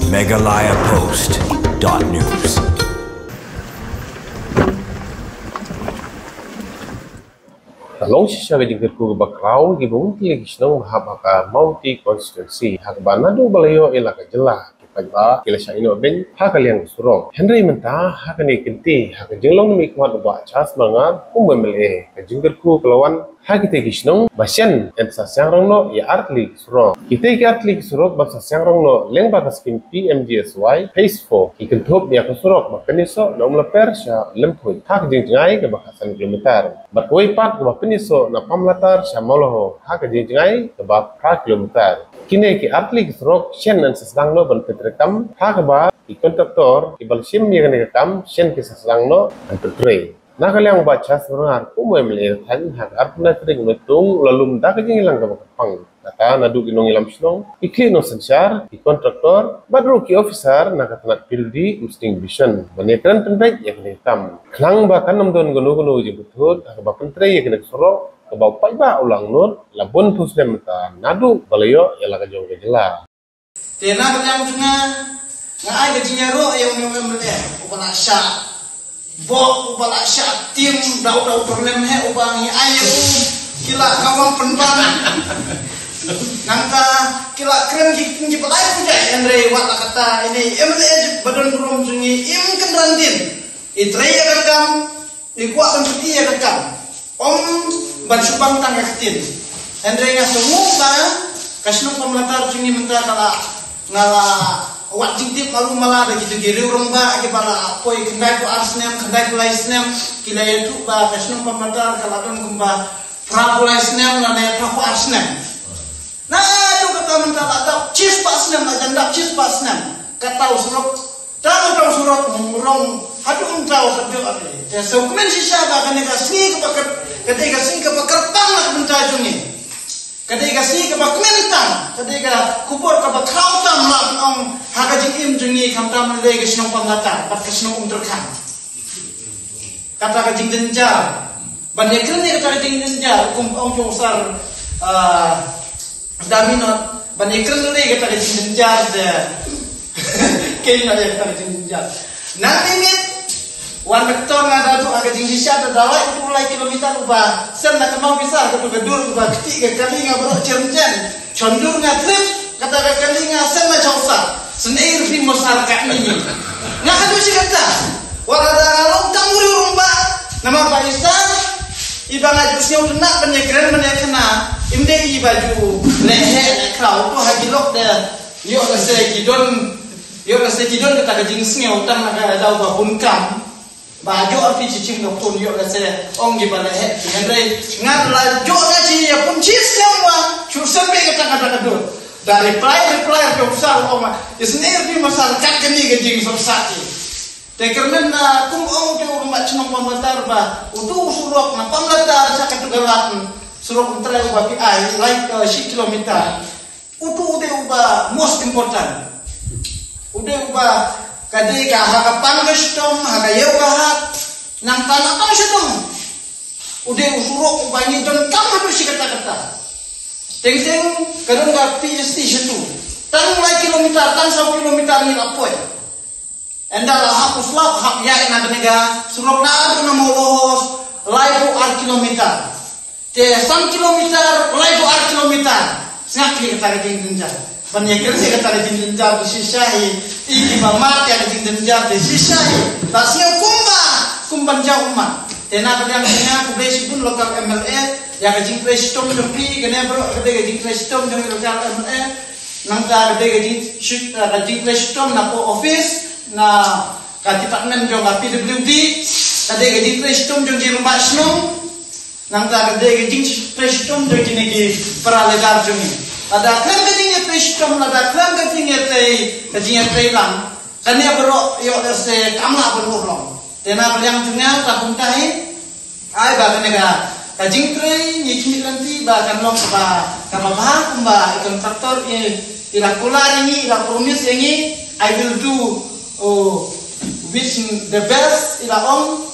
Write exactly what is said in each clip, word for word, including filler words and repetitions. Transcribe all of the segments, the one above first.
Meghalaya Post dot news. Ka long shisha ka jingkyrkhu kaba khraw kiba wan tylli ki shnong ba hap ha ka Mawhati constituency, ha kaba naduh ba la ïoh ïa la ka jylla ki paidbah ki la shah ïehnoh beiñ ha ka liang ka surok. Hynrei mynta ha kane ka kynti, ha ka jinglong na mihkhmat u Bah Charles Marngar kum u M L A, ka jingkyrkhu ka la wan ha kitei ki shnong ba shen yn sa seng rong noh ïa artylli ki surok. Kitei ki artylli ki surok ban sa seng rong noh lyngba ka skim P M G S Y Phase four ki kynthup ïa ka surok ba pynïasoh na Umlaper sha Lymphoit ha ka jingjngai kaba khatsan kilometer. Bad kawei pat kaba pynïasoh na Pamlatar sha Mawlahoh ha ka jingjngai kaba phra kilometer. Kine ki artylli ki surok shen yn sa sdang noh ban pyntreikam ha kaba ki kontraktor kiba la shim ïa kane ka kam shen ki sa sdang noh ban pyntrei. Na ka liang u Bah Charles Marngar kum u M L A, tang ha ka arphew tarik u Naitung u la lum da ka jingïalang kaba kyrpang. Kata naduh ki nongïalam shnong, ki khlieh nongsynshar, ki kontraktor bad ruh ki officer na ka tnat P W D Umsning Division ban ïakren pynbeit ïa kane ka kam. Khnang ba kan ym don kano kano ka jingpynthut ha kaba pyntrei ïa kane ka surok kaba u paidbah u la angnud la bun phew snem mynta naduh ba la ïoh ïa la ka jong ka jylla. Te na ka liang jong nga, nga ai ka jingïaroh ïa une u M L A uba la shah bok, uba la shah tieng, dau dau problem hi uba ngi ai ïa u, ki la kawang pynban. Nangta ki la kren ki ktien kiba lai pynjah, hynrei wat la katta ine i M L A ba don burom jong ngi im kynran dien. I trei ïa ka kam, i kwah ban pyni ïa ka kam. Ym ban shu pang tang ïa ka ktien. Hynrei nga sngew ba ka shnong Pamlatar jong ngi mynta ka la, nga la wad jingtip marumala da kito ki riew rangbah kiba la poi khyndai phew ar snem, khyndai phew lai snem, ki la ïathuh ba ka shnong Pamlatar ka la don kumba phra phew lai snem lane phra phew ar snem. Naduh kata mynta la dap shispah snem, la jan dap shispah snem. Kata u surok, tang uta u surok u rong haduh mynta u haduh are. Te sngewkmen shisha ba kane ka sngi kaba kyr, ka dei ka sngi kaba kyrpang na ka bynta jong ngi. Ka dei ka sngi kaba kmen tam, ka dei ka khubor kaba khraw tam, la ong ha ka jingim jong ngi, khamtam lei ka shnong Pamlatar bad ka shnong Umtyrkhang. Kata ka jingjynjar. Ban ïakren ïa kata ka jingjynjar, kum ong jong u Sar, ah, Daminot, ban ïakren ïa kata ka jingjynjar de. Keiñ ïa kata ka jingjynjar. Nang mimit, wan doktor nga da tu ka jingshisha da da lai utu lai kilometer uba, sen na ka Mawbisar ka tu ka dur uba kti ka kali nga bro cherchen. Chondur nga trip, kata ka kali nga sen na chausa. Sen ei rupi mosar ka ni. Nga ka tu shi kata. Wala da nga long tang uri urung ba. Namar ba isa, iba nga ju sngewtynnat ban ïakren ban ïakynna, im dei iba ju leh heh leh khraw, to ha ki lok de. Ïoh lehse ki don, ïoh lehse ki don kata ka jingsngew tang na ka daw ba bun kam. Ba ïoh arti chi chim ka phone ïoh lehse ong kiba leh heh ki, hynrei nga la ïoh na chi ïa phone chi sngewbha, shu sngewbha kata kata ka dur. Da reply, reply ka usar ong ma, isn't it, pi masal kat kani ka jingsngewsih. Te kyrmen na kum ong te u Rangbah Chnong Pamlatar ba utu u surok na Pamlatar sha katu ka lad surok u trai uba phi ai, like, uh, shi kilometer. Utu u dei uba most important. U dei uba ka dei ka ha ka pang ka shitom, ha ka ïew ka hat, nangta na pang shitom. U dei u surok uba ngi donkam haduh shi katta katta. Teng teng ka don ka P S T shitu. Tang lai kilometer, tang saw kilometer ngi la poi. Ynda la hap u slap, hap ïaid na kane ka surok naduh na Mawlahos, laiphew ar kilometer. Te san kilometer, laiphew ar kilometer. Sngap ïa kata ka jingjynjar. Ban ïakren ïa kata ka jingjynjar, te shisha hi, i kiba mad ïa ka jingjynjar, te shisha hi. Ba sngew kumba, kumban jaw ummat. Te na ka liang jong nga, khublei shibun local M L A, ïa ka jingtrei shitom jong phi, kane baroh ka dei ka jingtrei shitom jong i local M L A. Nangta ka dei ka jing, shi-, ka jingtrei shitom na post office, na ka department jong ka P W D, ka dei ka jingtrei shitom jong ki rangbah shnong, nangta ka dei ka jingtrei shitom jong kine ki para leader jong ngi. Lada khlem ka jingtrei shitom, lada khlem ka jingtrei, ka jingtrei lang, kane baroh ïoh lehse kam lah ban urlong. Te na ka liang jong nga, ta kumta hi, ai ba kane ka, ka jingtrei ngi khmih lynti ba kan long kaba, kaba bha kumba i contractor i, i la kular ïa ngi, i la promise ïa ngi, I will do, oh, with the best, i la ong,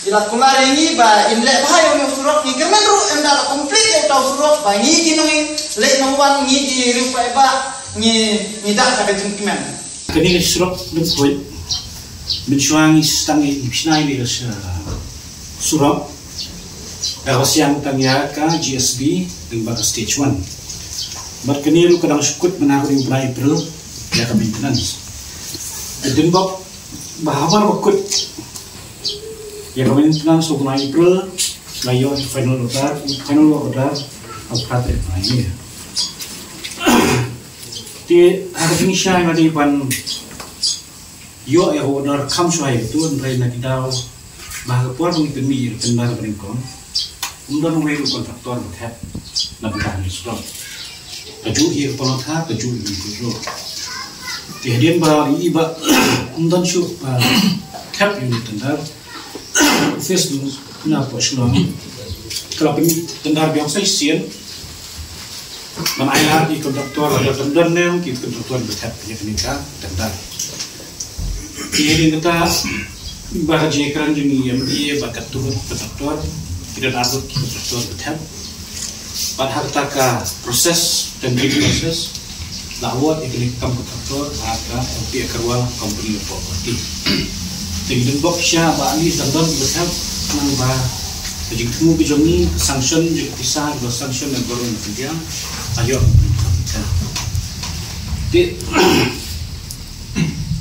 i la kular ïa ngi ba in leh bha ïa une u surok, ngi kyrmen ruh ynda la complete ïa uta u surok ba ngi ki nongleh nongwan, ngi ki riew paidbah, ngi, ngi dah ka jingkmen. Kane ka surok Lympung, mynshuwa ngi sdang ïa i pynshna ïa ka surok, ka ba siang tang ïa ka G S B lyngba ka stage one. Bad kane ruh ka dang shu kut mynta ka dei u bnai April ïa ka maintenance. Ka dei bok ba haba ba kut ïa ka maintenance u bnai April, la ïoh final order, final order ha u bnai May. Te ha ka jingshisha nga dei ban ïoh ïa ka order kham shuwa ïa ka tu, hynrei na ki daw ba ha ka por ba ngi pynmih ïa ka tender ba nyngkong, ym don uwei ruh u kontraktor ba thep na bynta ka surok. Kajuh ïa ka Palatha, kajuh ïa ka Lympung. Te hadien ba i ba ym don shuh ba thep ïa ka tender, office na pdeng Shillong ka la pynmih tender biang sa shisien ban ai lad ïa ki kontraktor, lada don ne em ki kontraktor ba thep ïa kane ka tender. Te hadien kata ba ka jingïakren jong i M D A bad katto katne kontraktor, ki don arngut ki kontraktor ba thep. Bad ha kata ka process, tendering process, la award ïa kane ka kam kontraktor ha ka L P Agarwal Company of Property. Te ngi dang bok sha ba ani dang don ba thep, nang ba ka jingthmu ka jong ngi, ka sanction jong ka pisa, ka sanction na Government of India, ayo. Te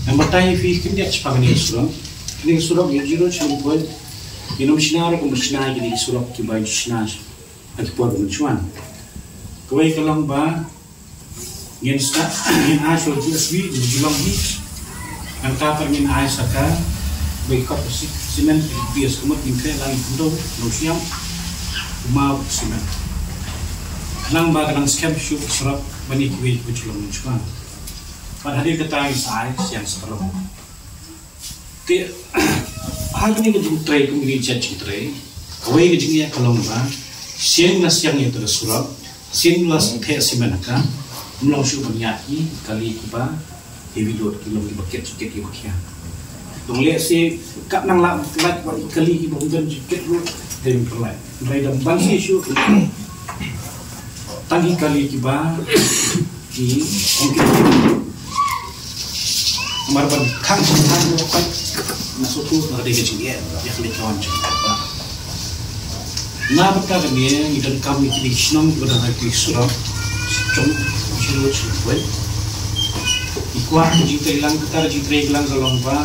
nang batai phi khyndiat shaphang kane ka surok. Kane ka surok ïa jrong sha Lympung. Ïa nong shna ruh kum shna ïa kine ki surok kiba shna ha ki por ba mynshuwa. Kawei ka long ba ngin sa, ngin ai sha G S B, Geelong hi. Nangta pat ngin ai sa ka, ba i kot ka si-, cement, P S ka mut ngin treh lang i Khyndew, Nongsiang, Umau cement. Khnang ba ka nang skhem shuh ka surok ban ïa kiwei kiba Geelong mynshuwa. Bad hadien kata ngin sa ai Siang Sakrong. Te ha kane ka jingtrei, kum kine ki jait jingtrei, kawei ka jingeh ka long ba sien la siang ïa ka surok, sien la theh cement ha ka, ym long shuh ban ïaid ki kali kiba heavy load, ki long kiba kit kit kiba khia. Long lehse kat nang lah lait bad ki kali kiba ym don jingkit ruh, te ym pynlait. Hynrei da ban sien shuh tang ki kali kiba ki ong ki Namar ban khang khang khang khang na sotu na ka dei ka jingeh ïa ka leit ka wan jong ka. Na bynta kane ngi donkam ïa kine ki shnong kiba dang ai ki surok jong ki shnong ki shnong. Ngi kwah ka jingtrei lang, kata ka jingtrei lang ka long ba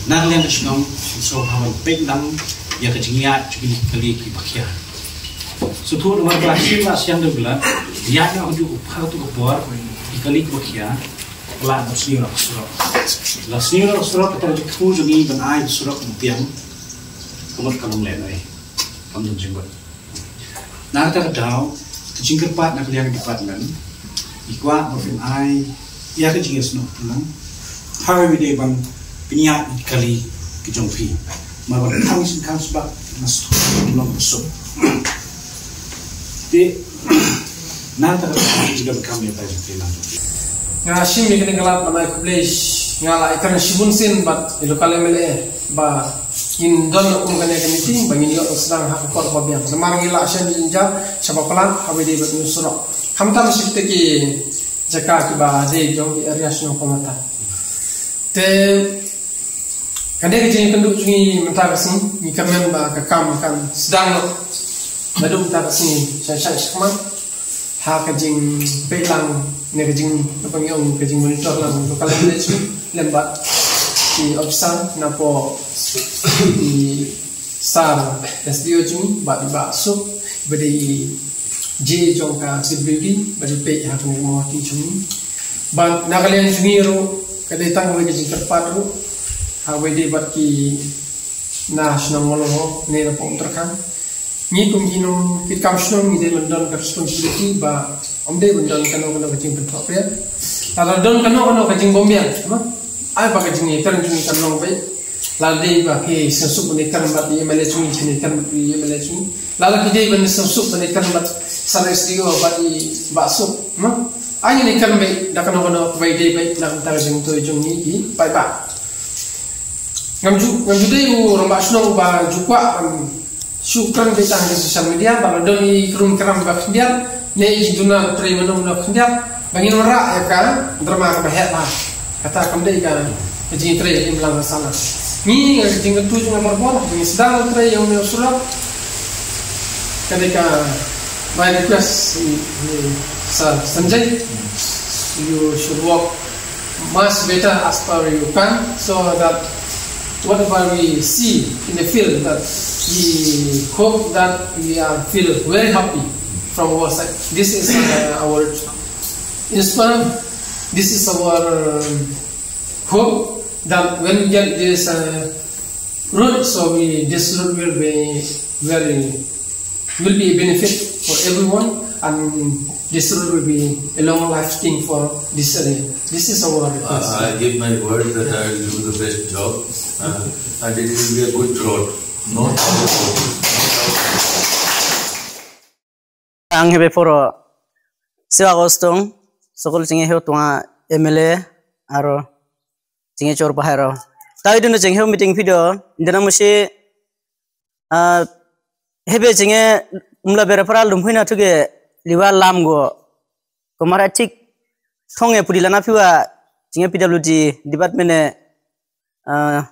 na ka liang ka shnong ngi sngewbha ban peit lang ïa ka jingïaid jong kine ki kali kiba khia. Sotu namar ba sien la siang da u Blei ïaid na ka juh ka pha tu ka por ki kali kiba khia. Lah ban sniew ïa ka surok. Lah sniew ïa ka surok, kata ka jingthmu jong ngi ban ai surok ban biang. Ka mut ka long lehnoh, kam don jingmut. Na kata ka daw, ka jingkyrpad na ka liang department, ngi kwah ba phin ai ïa ka jingïasnoh lang. Haba ïadei ban pynïaid ïa ki kali ki jong phi. Namar ban khang sien khang sbak na sotu long suk. Te nangta ka jingdonkam ïa ka jingtrei lang. Nga shim ïa kane ka lad ban ai khublei, nga la ïakren shibun sien bad i local M L A ba ngin don kum kane ka meeting ba ngin ïoh sdang ha ka por ba biang. Namar ngi la shem jynjar shaba palat haba ïadei bad ïa u surok. Khamtam shi kita ki jaka kiba dei jong ki area shnong Palatha. Te kane ka jingïakynduh jong ngi mynta ka sngi ngi kyrmen ba ka kam kan sdang noh. Naduh mynta ka sngi sha sha shakmat ha ka jingpeit lang ne ka jing, kaba ngi ong ka jingmonitor lang local village lem bad ki officer napoh i Sar S D O jong ngi bad i Bah Suk ba dei i J jong ka C W D ba dei peit ha ka Mawhati jong ngi. Bad na ka liang jong ngi ruh ka dei tang kawei ka jingkyrpad ruh ha kaba ïadei bad ki na shnong Mawlynghong ne napoh Uttarakhand. Ngi kum ki nongkitkam shnong ngi dei ban don ka responsibility ba ym dei ban don kano kano ka jingpynthohpyrshah. Lada don kano kano ka jingbymbiang, ma, ai ba ka jingïakren jong ngi kan long beit. Lada dei ba ki sngewsuk ban ïakren bad i M L A jong ngi, kin ïakren bad i M L A jong ngi. Lada ki dei ban sngewsuk ban ïakren bad Sar S D O bad i Bah Suk, ma, ai ngin ïakren beit da kano kano kaba ïadei beit na ka bynta ka jingmyntoi jong ngi ki paidbah. Ngam ju, ngam ju dei u rangbah shnong ba ju kwah ban shu kren beit tang ha social media, ba la don i krum kram ba khyndiat ne i jingduna ba trei mano mano khyndiat ba ngin wanrah ïa ka drama kaba heh bha. Kata kam dei ka jingtrei imlang sana. Ngi ka jingkyntu jong nga marwei, jingïasdang trei ïa une u surok. Ka dei ka my request, eh, eh, Sir Sanjay, you should work much better as per you can, so that whatever we see in the field, that we hope that we are feel very happy from our side. This is, uh, our inspire. This is our, um, hope that when we get this, uh, road, so we, this road will be very, will be a benefit for everyone, and this road will be a long lasting for this area. This is our request. I give my word that I will do the best job, uh, and it will be a good road. Not our road. Ang hebe poro sewa gostong, sokol chinge heu tunga M L A, aro chinge chor bahai ro. Tawi dun chinge heu meeting video, indana musi, ah, hebe chinge umla bere para lumhuina thuge liwa lam go. Komara thik thonge pudi lana phiwa chinge P W D department e, ah,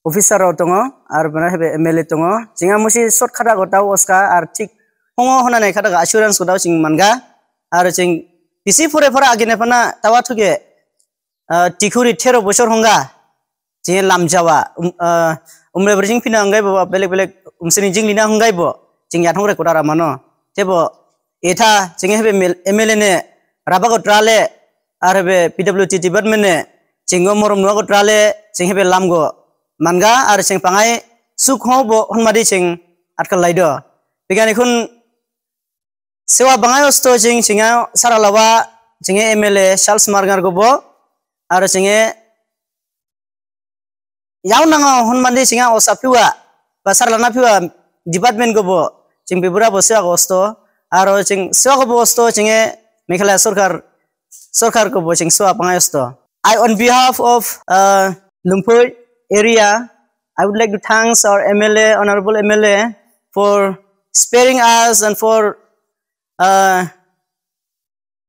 officer rok tongo, ar bana hebe M L A tongo. Chinga musi sot khada go tau oska, ar thik hongo hona nai khada ga assurance go tau ching manga. Ar ching bisi pore pora agine pana tawa thuge, ah, tikhuri thero bosor honga. Chinge lam jawa, um, ah, umre berjing pina honggai bo, belek belek umsini jing lina honggai bo. Ching ya thongre kudara mano. Tebo etha chinge hebe M L A ne raba go trale, ar hebe P W D department ne chingo morom nua go trale, ching hebe lam go manga, ar ching pangai suk ho bo honmadi ching atkal laido. Pigani khun sewa bangai osto ching chinga saralawa chinge M L A Charles Marngar go bo, ar chinge yau nanga honmandi chinga osa phiwa, pasar lana phiwa department go bo, ching pibura bo sewa go osto, aro ching sewa go bo osto chinge Meghalaya sorkar, sorkar go bo ching sewa pangai osto. I, on behalf of, uh, Lumpur area, I would like to thanks our M L A, Honorable M L A, for sparing us and for, uh,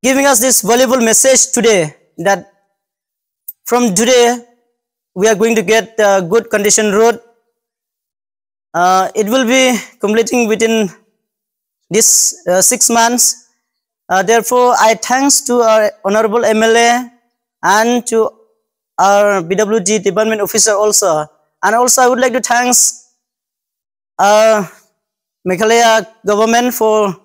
giving us this valuable message today that from today we are going to get a good condition road. Uh, it will be completing within this, uh, six months. Uh, therefore, I thanks to our honorable M L A and to our P W D department officer also. And also, I would like to thanks, uh, Meghalaya government for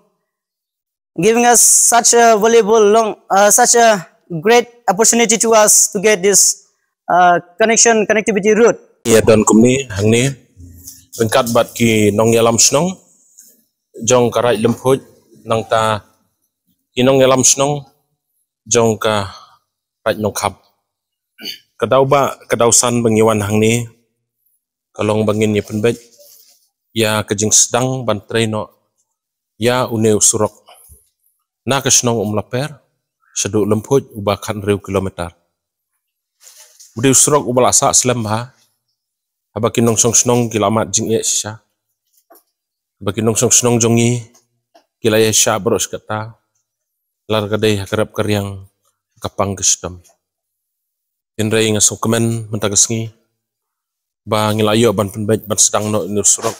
giving us such a valuable long, uh, such a great opportunity to us to get this, uh, connection, connectivity route. Ïa don kumne hangne ryngkat bad ki nongïalam shnong jong ka Raid Lymphuid, nangta ki nongïalam shnong jong ka Raid Nongkhap. Ka daw ba, ka daw san ba ngi wan hangne ka long ba ngin ïa pynbeit ïa ka jingsdang ban trei noh ïa une u surok na ka shnong Umlaper shaduh Lymphuid uba khathynriew kilometer. U dei u surok uba la sah slem bha, haba ki nongshong shnong ki la mad jingeh shisha, haba ki nongshong shnong jong ngi ki la ïaishah baroh shi katta, la ka dei ha ka rep ka riang, ka pang ka shitom. Hynrei nga sngewkmen mynta ka sngi ba ngi la ïoh ban pynbeit ban sdang noh une u surok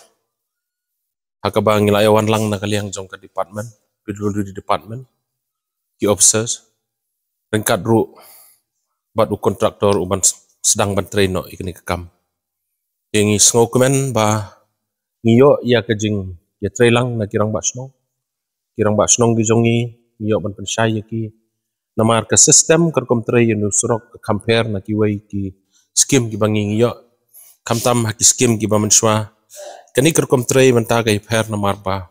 ha kaba ngi la ïa wan lang na ka liang jong ka department, P W D department, ki officers, ryngkat ruh bad u contractor uban sdang ban trei noh ïa kane ka kam. Te ngi sngewkmen ba ngi ïoh ïa ka jingïatreilang na ki rangbah shnong, ki rangbah shnong ki jong ngi, ngi ïoh ban pynshai ïa ki. Namar ka system ka rukom trei ïa une u surok ka compare na kiwei ki skim kiba ngi ngi ïoh, khamtam ha ki skim kiba mynshuwa. Kane ka rukom trei mynta ka ïapher namar ba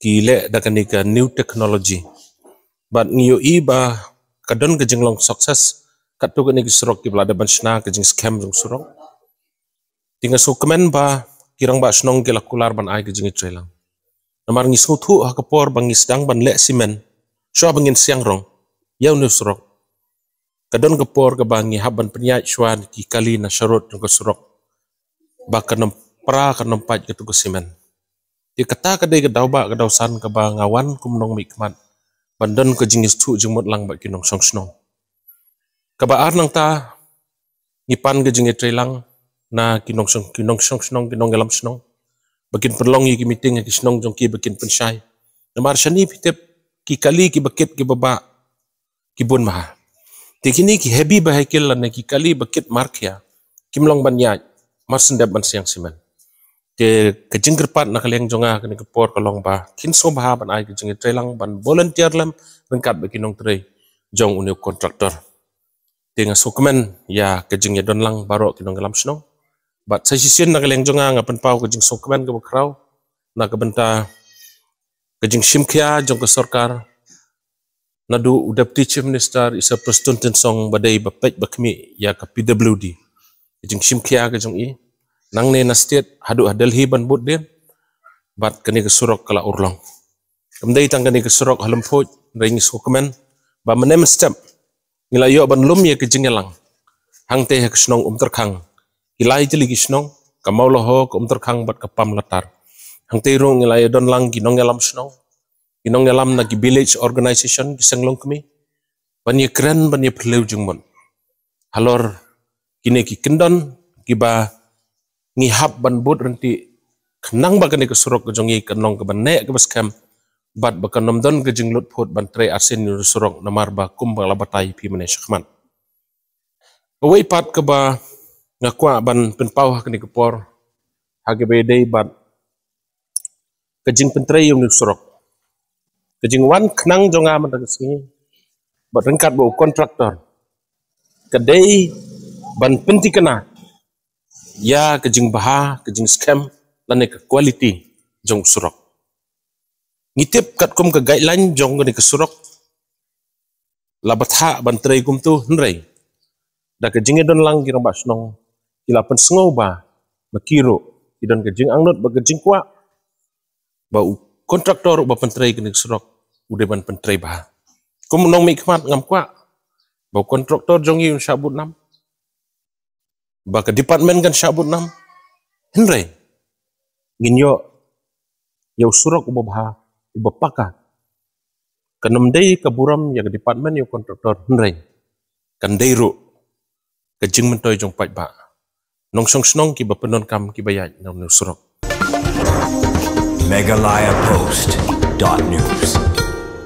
ki leh da kane ka new technology. Bad ngi ïohi ba ka don ka jinglong success katto katne ki surok kiba la dep ban shna ka jingskhem jong surok. Te nga sngewkmen ba ki rangbah shnong ki la kular ban ai ka jingïatreilang. Namar ngi sngewthuh ha ka por ba ngi sdang ban leh simen shuwa ba ngin siang rong ïa une u surok, ka don ka por kaba ngi hap ban pynïaid shuwa ki kali na sharud jong ka surok ba kan ym pra, kan ym pait katto ka simen. Te kata ka dei ka daw ba, ka daw san kaba nga wan kum u nongmihkhmat ban don ka jingïasngewthuh jingmut lang bad ki nongshong shnong. Kaba ar nangta, ngi pan ka jingïatreilang na ki nongshong, ki nongshong shnong, ki nongïalam shnong, ba kin pynlong ïa ki meeting ha ki shnong jong ki ba kin pynshai. Namar shane phi tip, ki kali kiba kit kiba bah ki bun bha. Te kine ki heavy vehicle lane ki kali ba kit markhia kim long ban ïaid marshen dep ban siang simen. Te ka jingkyrpad na ka liang jong nga kane ka por ka long ba kin sngewbha ban ai ka jingïatreilang ban volunteer lem ryngkat bad ki nongtrei jong une u contractor. Te nga sngewkmen ïa ka jingïadonlang baroh ki nongïalam shnong. Bad sa shisien na ka liang jong nga, nga pynpaw ka jingsngewkmen kaba khraw na ka bynta ka jingshimkhia jong ka sorkar, naduh u Deputy Chief Minister Sir Prestone Tynsong ba dei ba peit ba khmih ïa ka P W D. Ka jingshimkhia ka jong i nangne na state haduh ha Delhi ban bud dien, bad kane ka surok ka la urlong. Kam dei tang kane ka surok ha Lymphuid, hynrei ngi sngewkmen ba mynne mynstep ngi la ïoh ban lum ïa ka jingïalang hangtei ha ka shnong Umtyrkhang, ki lai tylli ki shnong, ka Mawlaho, ka Umtyrkhang bad ka Pamlatar. Hangtei ruh ngi la ïadonlang ki nongïalam shnong, ki nongïalam na ki village organisation, ki seng longkmie, ban ïakren, ban ïaphylliew jingmut halor kine ki kyndon kiba ngi hap ban bud ryntih, khnang ba kane ka surok ka jong ngi kan long kaba neh kaba skhem, bad ba kan ym don ka jinglut phut ban trei arsien ïa une u surok, namar ba kumba la batai phi mynne shakhmat. Kawei pat kaba nga kwah ban pynpaw ha kane ka por, ha kaba ïadei bad ka jingpyntrei ïa une u surok, ka jingwan khnang jong nga mynta ka sngi bad ryngkat bad u contractor, ka dei ban pynthikna ïa ka jingbha, ka jingskhem lane ka quality jong u surok. Ngi tip katkum ka guideline jong kane ka surok, la bthah ban trei kumto, hynrei da ka jingïadonlang ki rangbah shnong, ki la pynsngew ba ma ki ruh ki don ka jingangnud bad ka jingkwah ba u contractor uba pyntrei kane ka surok u dei ban pyntrei bha. Kum u nongmihkhmat ngam kwah ba u contractor jong ngi un shah bud nam, ba ka department kan shah bud nam, hynrei ngin ïoh ïa u surok uba bha, uba paka. Kan ym dei ka burom ïa ka department, ïa u contractor, hynrei kan dei ruh ka jingmyntoi jong paidbah, nongshong shnong kiba pyndonkam, kiba ïaid na une u surok. Meghalaya Post dot news.